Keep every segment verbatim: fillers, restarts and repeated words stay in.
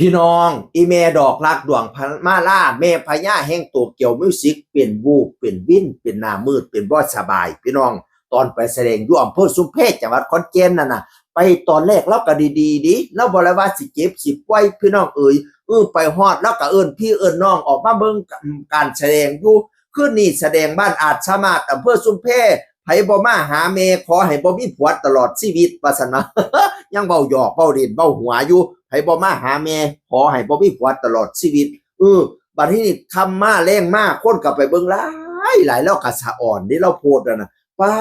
พี่น้อง อีแม่ดอกรักดวงมาลา แม่พญาแห่งโตเกียวมิวสิก เป็นวูบ เป็นวิน เป็นหน้ามืด เป็นบ่สบาย พี่น้อง ตอนไปแสดงอยู่อำเภอชุมแพจังหวัดขอนแก่นนั่นน่ะ ไปตอนแรกลาวก็ดีๆ ดี ลาวบ่ได้ว่าสิเจ็บสิป่วย พี่น้องเอ๋ย เออ ไปฮอดลาวก็เอิ้นพี่เอิ้นน้องออกมาเบิ่งการแสดงอยู่ คืนนี้แสดงบ้านอาจสามารถ อำเภอชุมแพ ไผบ่มาหาแม่ขอให้บ่มีผัวตลอดชีวิต ว่าซั่นว่า ยังเว้าหยอกเว้าเล่นเว้าหัวอยู่ ไผบ่มาหาแม่ขอให้บ่มีผัวตลอดชีวิต เออ บัดนี้ค่ำมาแลงมา คนก็ไปเบิ่งหลายหลาย ลาวก็สะอ่อนเด้ ลาวโพสต์นั่นน่ะ ป๊า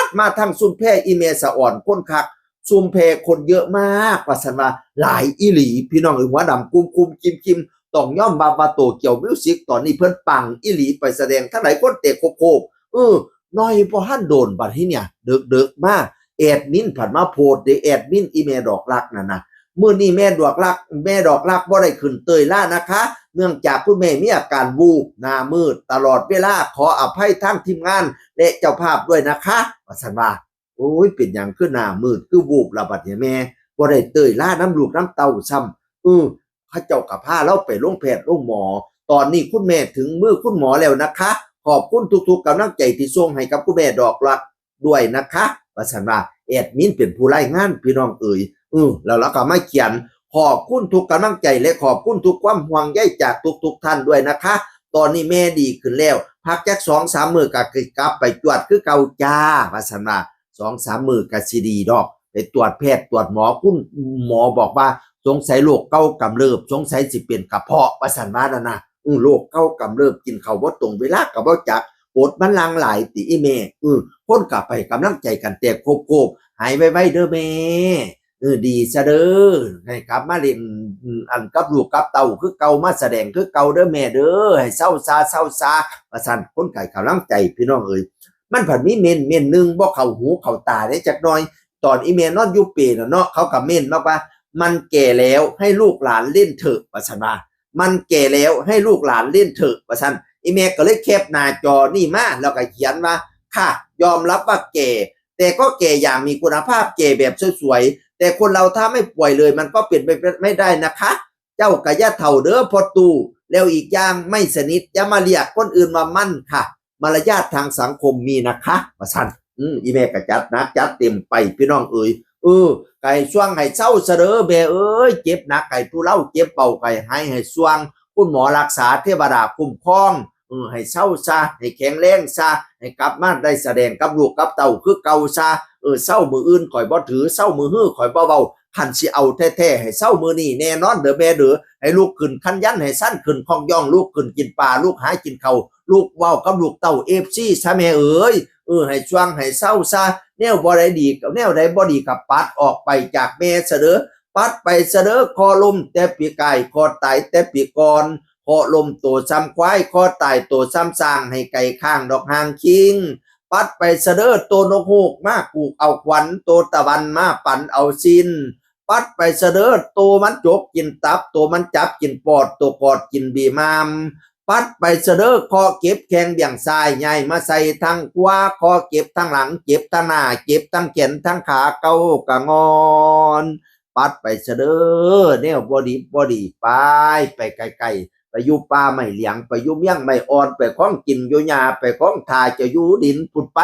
ด มาทางชุมแพ อีแม่สะอ่อนคนคัก ชุมแพคนเยอะมาก ว่าซั่นว่า หลายอีหลี พี่น้องเอ้ย หัวดำกุมๆ คิมๆ ต้องยอมรับว่าโตเกียวมิวสิก ตอนนี้เพิ่นปังอีหลี ไปแสดงทางใดคนเตะโคกๆ เออ น้อยบ่ทันโดน บัดนี้เนี่ย เดิกๆ มา แอดมินผัดมาโพสต์เด้ แอดมินอีแม่ดอกรักนั่นน่ะ มื้อนี้แม่ดอกรัก แม่ดอกรักบ่ได้ขึ้นเตยล่านะคะ เนื่องจากคุณแม่มีอาการวูบ หน้ามืดตลอดเวลา ขออภัยทางทีมงานและเจ้าภาพด้วยนะคะ ว่าซั่นว่า โอ้ย เป็นหยังคือหน้ามืด คือวูบล่ะบัดนี้แม่ บ่ได้เตยล่านำลูกนำเต้าซ้ำ เออ เขาเจ้าก็พาลาวไปโรงแพทย์โรงหมอ ตอนนี้คุณแม่ถึงมือคุณหมอแล้วนะคะ ขอบคุณทุกๆกำลังใจที่ส่งให้กับคุณแม่ดอกรักด้วยนะคะ ว่าซั่นว่า แอดมินเป็นผู้รายงาน พี่น้องเอ๋ย เออ แล้วลาวก็มาเขียน ขอบคุณทุกกำลังใจและขอบคุณทุกความห่วงใยจากทุกๆท่านด้วยนะคะ ตอนนี้แม่ดีขึ้นแล้ว พักจักสองสามมื้อก็กลับไปจวดคือเก่าจ้า ว่าซั่นว่า สองสามมื้อก็สิดีดอก ไปตรวจแพทย์ตรวจหมอ คุณหมอบอกว่าสงสัยโรคเก่ากำเริบ สงสัยสิเป็นกระเพาะ ว่าซั่นว่านั่นน่ะ อือ โรคเก่ากำเริบ กินข้าวบ่ตรงเวลาก็บ่จัก กรดมันหลั่งหลายติอีแม่ อือ คนก็ไปกำลังใจกันแตกโคบๆ หายไวๆเด้อแม่ เออ ดีซะเด้อ ให้กลับมาเล่น อืม อันกับลูกกับเต้าคือเก่า มาแสดงคือเก่าเด้อแม่เด้อ ให้เซาซา เซาซา ว่าซั่น คนก็ให้กำลังใจ พี่น้องเอ๋ย มันผัดมีเม้น เม้นหนึ่งบ่เข้าหูเข้าตาเด้จักหน่อย ตอนอีแม่นอนอยู่เปรน่ะเนาะ เขาก็เม้นมาว่า มันแก่แล้วให้ลูกหลานเล่นเถอะ ว่าซั่นว่า มันแก่แล้วให้ลูกหลานเล่นเถอะ ว่าซั่น อีแม่ก็เลยแคปหน้าจอนี่มา แล้วก็เขียนว่า ค่ะ ยอมรับว่าแก่ แต่ก็แก่อย่างมีคุณภาพ แก่แบบสวยๆ แต่คนเราถ้าไม่ป่วยเลย มันก็เป็นไปไม่ได้นะคะ เจ้าก็อย่าเฒ่าเด้อพ่อตู้ แล้วอีกอย่างไม่สนิท อย่ามาเรียกคนอื่นว่ามันค่ะ มารยาททางสังคมมีนะคะ ว่าซั่น อืม อีแม่ก็จัดหนักจัดเต็มไป พี่น้องเอ๋ย เออ ก็ให้ส่วงให้เซาซะเด้อแม่เอ๋ย เจ็บหนักให้ทุเลา เจ็บเบาให้หาย ให้ส่วงคุณหมอรักษา เทวดาคุ้มครอง เออ ให้เซาซะ ให้แข็งแรงซะ ให้กลับมาได้แสดงกับลูกกับเต้าคือเก่าซะ เออ เซามื้ออื่นข้อยบ่ถือ เซามื้อฮือข้อยบ่เว้า คันสิเอาแท้ๆ ให้เซามื้อนี้แน่นอนเด้อแม่เด้อ ให้ลูกขึ้นคันยัน ให้ซันขึ้นคอกย่อง ลูกขึ้นกินปลา ลูกหากินข้าว ลูกเว้ากับลูกเต้า เอฟซี ซะแม่เอ๋ย เออ ให้ส่วงให้เซาซะ แนวบ่ได้ดี แนวใดบ่ดีก็ปัดออกไปจากแม่ซะเด้อ ปัดไปซะเด้อ คอล้มแต่ปีกาย คอตายแต่ปีก่อน คอล้มโตซ้ำควาย คอตายโตซ้ำช้าง ให้ไก่ข้างดอกหางคิง ปัดไปซะเด้อ โตนกฮูกมากูกเอาขวัญ โตตะวันมาปันเอาสิ้น ปัดไปซะเด้อ โตมันจกกินตับ โตมันจับกินปอด โตกอดกินบีมาม ปัดไปซะเด้อ คอเก็บแข้งเบี่ยงซ้าย ย้ายมาใส่ทางขวา คอเก็บทางหลัง เจ็บทางหน้า เจ็บทางแขนทางขา เก่ากะงอน ปัดไปซะเด้อ แนวบ่ดีบ่ดี ไป ไปไกลๆ ไปอยู่ป่าไม้เหลียง ไปอยู่เมียงไม้อ่อน ไปของกินอยู่หญ้า ไปของถ่าเจ้าอยู่ดินพุ้นไป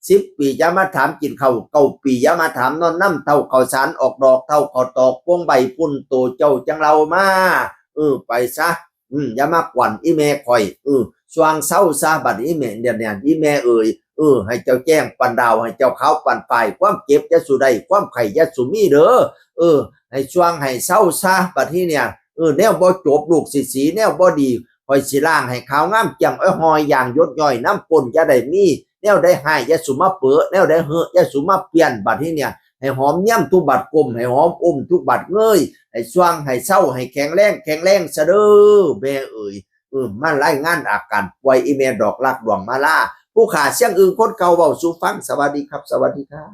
สิบปีอย่ามาถามกินข้าว เก้าปีอย่ามาถามนอนนำ เฒ่าข้าวสารออกดอก เฒ่าข้าวตอกพวงใบพุ้น โตเจ้าจั่งเล่ามา เออ ไปซะ อืม อย่ามากวนอีแม่ข่อย เออ ส่วงเซาซะ บัดอีแม่เนี่ย เนี่ย อีแม่เอ๋ย เออ ให้เจ้าแจ้งปานดาว ให้เจ้าขาวปานฝ้าย ความเจ็บอย่าสู่ได้ ความไข้อย่าสู่มีเด้อ เออ ให้ส่วงให้เซาซะ บัดนี้เนี่ย เออ แนวบ่จบลูกสิสี แนวบ่ดี ข่อยสิล้างให้ขาวงามแจ่มอ้อยหอย อย่างหยดย้อยน้ำก้นอย่าได้มี แนวใดฮ้ายอย่าสู่มาเปอะ แนวใดเฮอะอย่าสู่มาเปลี่ยน บัดนี้เนี่ย ให้หอมแย้มทุกบาดก้ม ให้หอมอมทุกบาดเงย ให้ส่วง ให้เซา ให้แข็งแรง แข็งแรงซะเด้อ แม่เอ๋ย เออ มารายงานอาการป่วยอีแม่ดอกรักดวงมาลา ผู้ขาเสียงอื่นคนเก่าเว้าสู่ฟัง สวัสดีครับ สวัสดีครับ